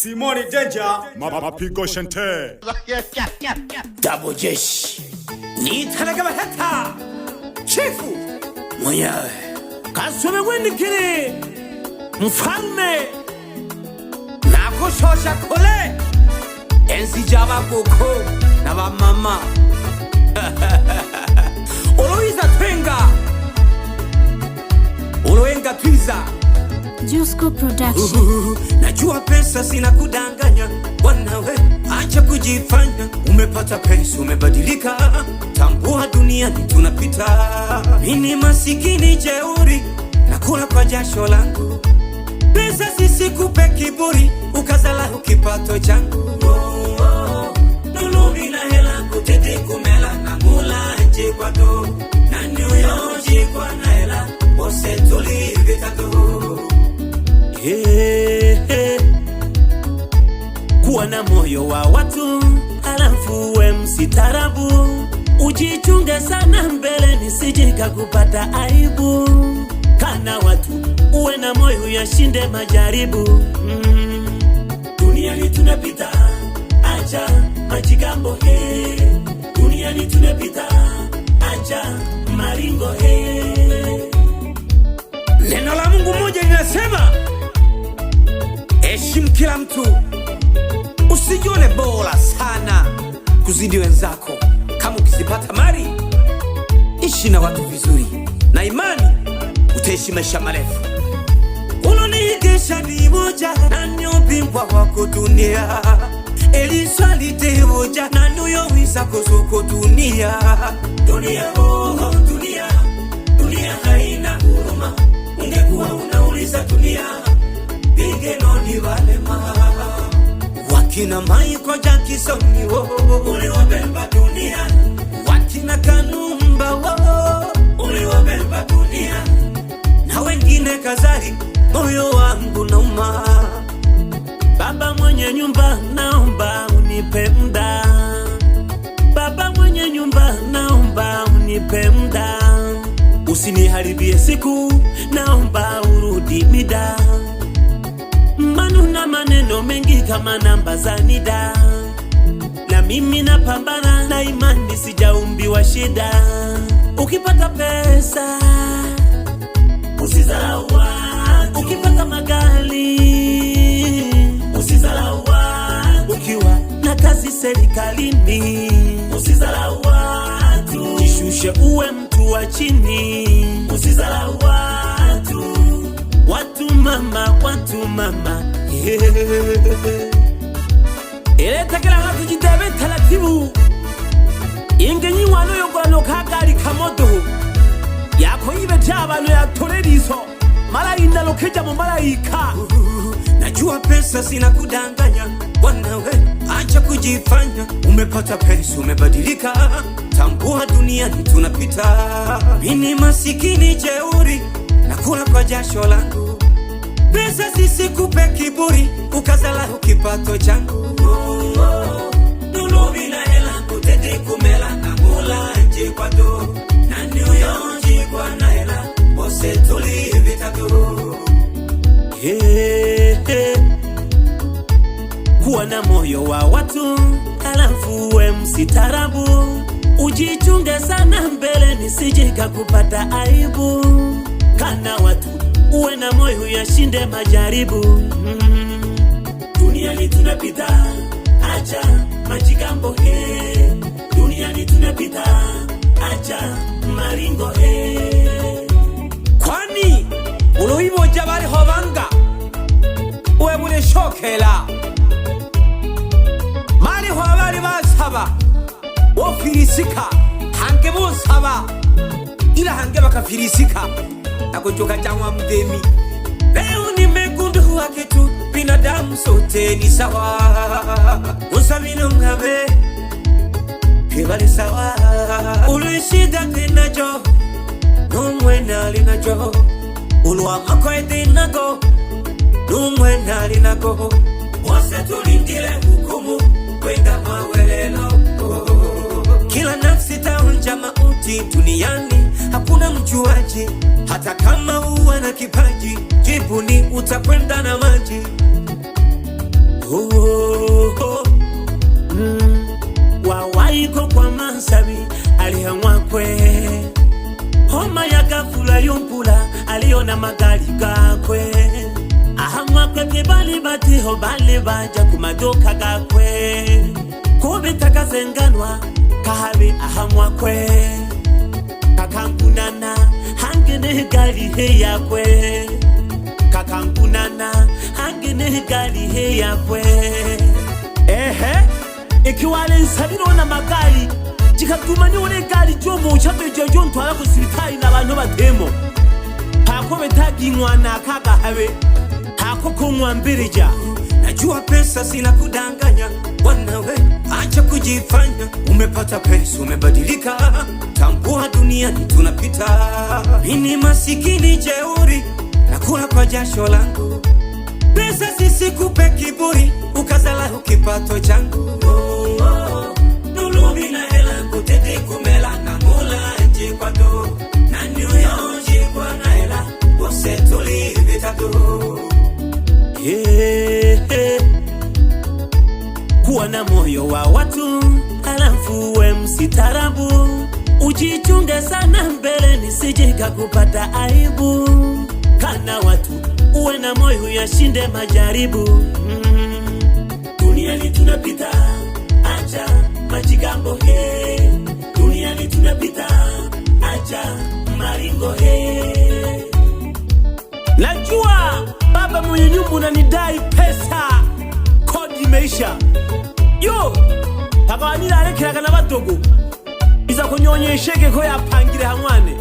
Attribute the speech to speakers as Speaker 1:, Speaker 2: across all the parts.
Speaker 1: Simoni Danger, Mapigo Shante.
Speaker 2: Double jeshi nitalagabahata chifu mwenyewe kasome wendikiri mfalme nakushosha kole ensi jabakoko na bamama oloiza twenga oloenga twiza.
Speaker 3: Jusco Production.
Speaker 2: Najua pesa sina kudanganya, wanawe acha kujifanya. Umepata pesa umebadilika, tambua duniani tunapita. Mimi masikini jeuri, nakula kwa jasho langu. Pesa sisikupe kiburi, ukazalau kipato changu. Oh, oh, nulumi na hela kutete kumela na mula jikwatu nani uyo jikwa na hela bose tulivitatu. Hey, hey. Kuwa na moyo wa watu halafu uwe msitarabu, ujichunge sana mbele nisijika kupata aibu. Kana watu uwe na moyo yashinde majaribu. Duniani tunapita, acha majigambo he. Duniani tunapita, acha maringo he. Neno la Mungu moja linasema, heshimu kila mtu, usijione bora sana kuzidi wenzako. Kama ukizipata mali, ishi na watu vizuri, na imani utaishi maisha marefu. Unoniigesha ni moja nani ubingwa wako dunia eliswali temoja nani uyowiza kuzoko dunia dunia oh, dunia dunia haina huruma. Ungekuwa unauliza dunia pigenoni walema wakina Michael Jackson wo uliwabeba dunia, wakina Kanumba wo uliwabeba dunia na wengine kadhalika, moyo wangu nauma. Baba mwenye nyumba, naomba unipe muda. Baba mwenye nyumba, naomba unipe muda, usiniharibie siku, naomba urudi mida. Manu na maneno mengi kama namba za NIDA, na mimi napambana na imani, sijaumbiwa shida. Ukipata pesa usizarau watu, ukipata magari usizarau watu, ukiwa na kazi serikalini usizarau watu, jishushe uwe mtu wa chini usizarau watu, watu mama, watu mama yeah. Eletakela hatu jitebe taratibu inge nyiwano yogwano kagari kamodoho yakoyibe abantu yatoreriso malaika lokeja mu malaika. Najua pesa sina kudanganya wanawe, acha kujifanya umepata pesa umebadilika, tambua duniani tunapita. Mimi masikini jeuri, nakula kwa jasho langu. Pesa sisikupe kiburi, ukazalau kipato changu. Oh, oh, nulubi na hela kutete kumela na mula jikwatu nani uyo jikwa na hela bose tulivitatu. Hey, hey. Kuwa na moyo wa watu halafu uwe msitarabu, ujichunge sana mbele nisijika kupata aibu. Kana watu uwe na moyo yashinde majaribu. Duniani tunapita, acha majigambo he. Duniani tunapita, acha maringo he. Kwani uloiboja bariho banga uwe bureshokela bariho abari basaba wofirisika hange bosaba ila hange bakafirisika nakuchoka changwa mdemi. Leo nimegundua kitu, binadamu sote ni sawa, usabino ngabe kibali sawa, ulishida tinacho numwena linacho ulwamako etinago numwena linako wose tulindile hukumu kwenda mawelelo. Kila nafsi taonja mauti duniani, hakuna mjuaji, hata kama uwe na kipaji, jibu ni utakwenda na maji. Oh, oh. Wawaiko kwa mansabi alihang'wakwe homa ya gafula yompula aliona magali gakwe ahang'wakwe pye bali batiho bali baja ku maduka gakwe kubitakazenganwa kahabi ahang'wakwe kakangunana hange negali he yakwe kakangunana hange negali he yakwe ehe ikiwale nsabiro na magali jikatuma niwone gali jomo uchabeje jo ntwara ku sibitali n'abantu batemo hako betaginywana kagahabe hako kunywa mbirija.
Speaker 4: Najua pesa sina kudanganya, wanawe acha kujifanya. Umepata pesa umebadilika, tambua duniani tunapita. Mimi masikini jeuri, nakula kwa jasho langu. Pesa sisikupe kiburi, ukazalau kipato changu. Oh, oh, nulumi na hela kutete kumela na mula njikwatu na niuyo njikwa na hela bose tuli vitatu.
Speaker 2: Yeah. Kuwa na moyo wa watu halafu we msitarabu, ujichunge sana mbele nisije kakupata aibu. Kana watu uwe na moyo yashinde majaribu. Duniani tunapita, acha majigambo he. Duniani tunapita, acha maringo he. Najua baba mwenye nyumba unanidai pesa, kodi imeisha. Yo pakawanira arekeraga na badogo iza kunyonyeshege ko yapangire hamwane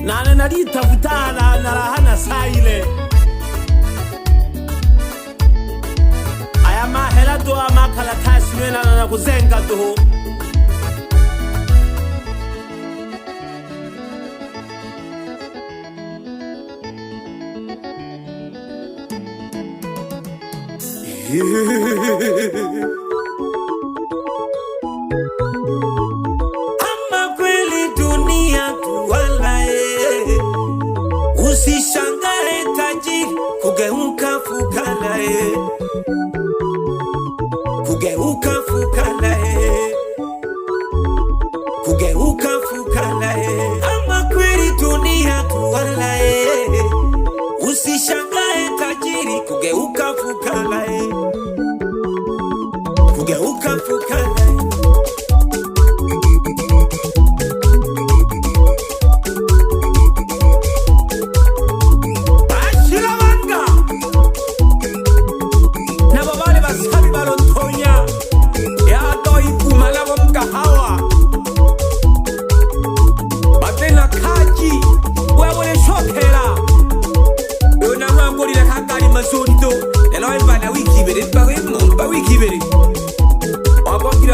Speaker 2: nane naritafuta narahana saile aya mahera do amakaratasi wenana na kuzenga doho.
Speaker 4: Ama kweli dunia tuwala, eh. Usishangae tajiri kugeuka fukara, eh. Kugeuka fukara, eh. Kugeuka fukara, eh. Ama kweli dunia tuwala, eh. Usishangae tajiri kugeuka fukara, eh. Kugeuka fukara, eh.
Speaker 2: Bashirabanga nabo bali basabi balontonya yadoikuma labo mkahawa batena kaji wewoleshokela yonamwangolile kagali mazonto lelo embana wiki ibili mpa wiki ibili wabongile.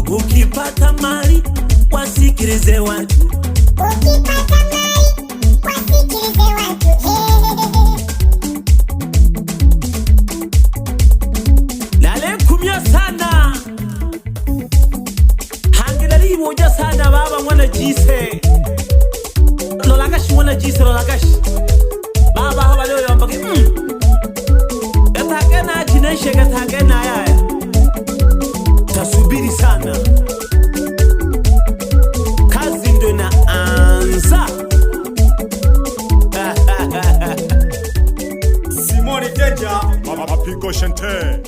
Speaker 2: Ukipata mali wasikilize watu.
Speaker 5: Ukipata mali wasikilize watu.
Speaker 2: Nalekumya sana hange naliboja sana baba mwana jise lolagashi mwana jise lolagashi baba habalioyombage gatagena chineshe gatagena yaya tasubiri sana kazi ndo inaanza.
Speaker 1: Simoni Danger, Mapiko Shante.